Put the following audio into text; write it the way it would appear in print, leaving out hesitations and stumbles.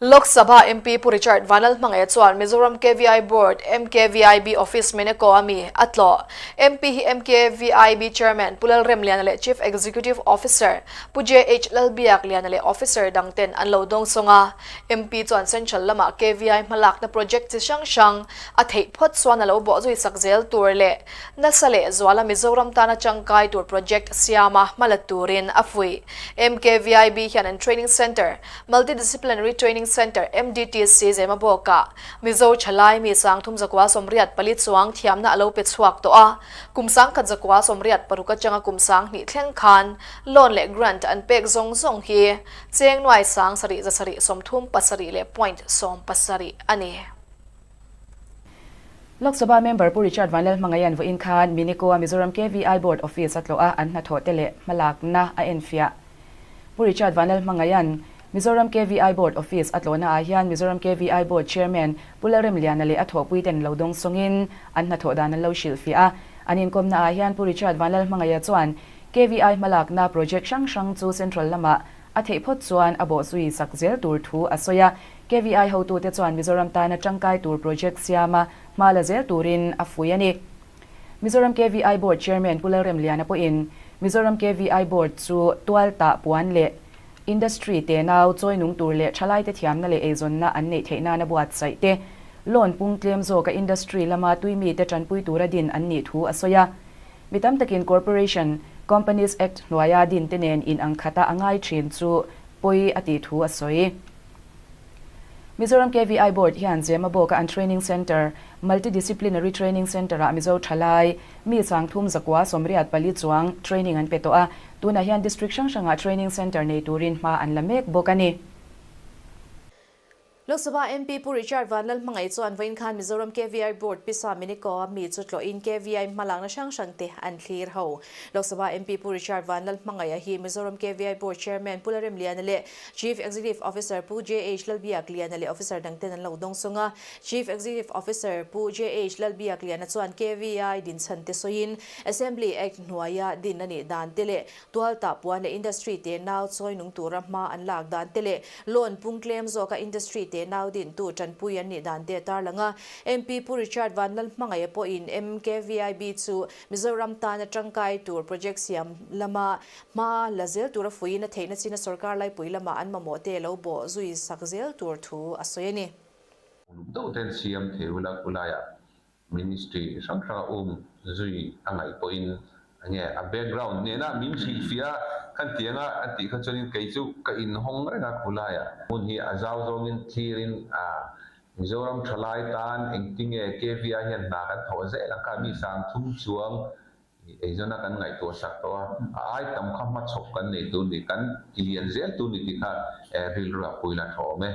Lok Sabha MP Pu Richard Vanlalhmangaia chuan Mizoram KVI Board, MKVIB, Office Meneko a mi a tlawh. MP hi MKVIB Chairman Pu Lalremliana leh Chief Executive Officer Pu JH Lalbiakliana leh Officer dangten an lo dawngsawng a. MP chuan Central lama KVI hmalakna project chi hrang hrang a theih phawt chuan a lo bawhzui sak zel tur leh nasa leh zuala Mizoram tana tangkai tur project siama hmala turin a fuih. MKVIB hian an Training Centre, Multidisciplinary Training Centre, MDTC, Zemabawkah Mizo thalai mi 3484 chuang thiamna a lo pe chhuak tawh a. Kum 1986 atanga kum 2000 thleng khan loan leh grant an pek zawng zawng hi cheng nuai 7737 leh point 70 a ni. Lok Sabha member Pu Richard Vanlalhmangaian vawiin khan Minikoa Mizoram KVI Board Office a tlawh a, an hnathawh te leh hmalakna a enfiah. Pu Richard Vanlalhmangaian Mizoram KVI Board Office a tlawhna ah hian Mizoram KVI Board Chairman Pu Lalremliana leh a thawhpui ten lo dawng sawngin an hnathawh dan an lo hrilhfiah a. An inkawmna ah hian Pu Richard Vanlalhmangaia chuan KVI hmalakna project hrang hrang chu Central lamah a theih phawt chuan a bawhzui sak zel tur thu a sawi a. KVI hotute chuan Mizoram tana tangkai tur project siama hma la zel turin a fuih a ni. Mizoram KVI Board Chairman Pu Lalremliana pawhin Mizoram KVI Board chu tual tah puan leh Industry tenau chawi nung tur leh thalaite thiamna leh eizawnna an neih theih nana buatsaih te, loan pung tlem zawka industry lama tuimite tanpui tura din an nih thu a sawi a. Mi tam takin Corporation, Companies Act hnuaia din te nen in ang khata a ngai thin chu pawi a tih thu a sawi. Mizoram KVI Board hian Zemabawka an Training Centre, Multidisciplinary Training Centre-ah Mizo thalai mi 3984 chuang training an pe tawh a, tunah hian District hrang hrangah Training Centre nei turin hma an la mek bawk a ni. Lok Sabha MP Pu Richard Vanlalhmangaih chuan vawiin khan Mizoram KVI Board Pisa Miniko-a mi chu tlawhin KVI hmalakna hrang hrang te an thlir ho. Lok Sabha MP Pu Richard Vanlalhmangaih-a hi Mizoram KVI Board Chairman Pu Lalremliana leh Chief Executive Officer Pu JH Lalbiakliana leh Officer dangten an lo dawng sung a. Chief Executive Officer Pu JH Lalbiakliana chuan KVI dinchhan te sawiin Assembly Act hnuaia din a nih dan te leh tual tah puan leh industry te nau chawi nung tura hma an lak dan te leh loan pung tlem zawka industry te nau dintu tanpui an nih dan te a tarlang a. MP Pu Richard Vanlalhmangaih pawhin MKVIB chu Mizoram tana tangkai tur project siam lama Hma la zel tura fuiin a theihna chin a sorkar laipui lamah an mamawh te lo bawh zui sak zel tur thu a sawi a ni. Uluk deuh ten siam thei ula khulaiah ministry hrang hranga um zui a ngaih pawhin enge a background nena min hrilhfiah a khan tianga a tih kha chuanin kei chu ka inhawng reng a khulaiah hmun hi a zau zawngin thlirin a Mizoram thalai tan engtinge KVI hian hna kan thawh zel ang kha mi 3000 chuang Eizawn a kan ngaihtuah sak tawh a, a ai tam kha hmachhawp kan nei tur ni, kan tilian zel tur ni tih kha rilru a pui la tha awm e.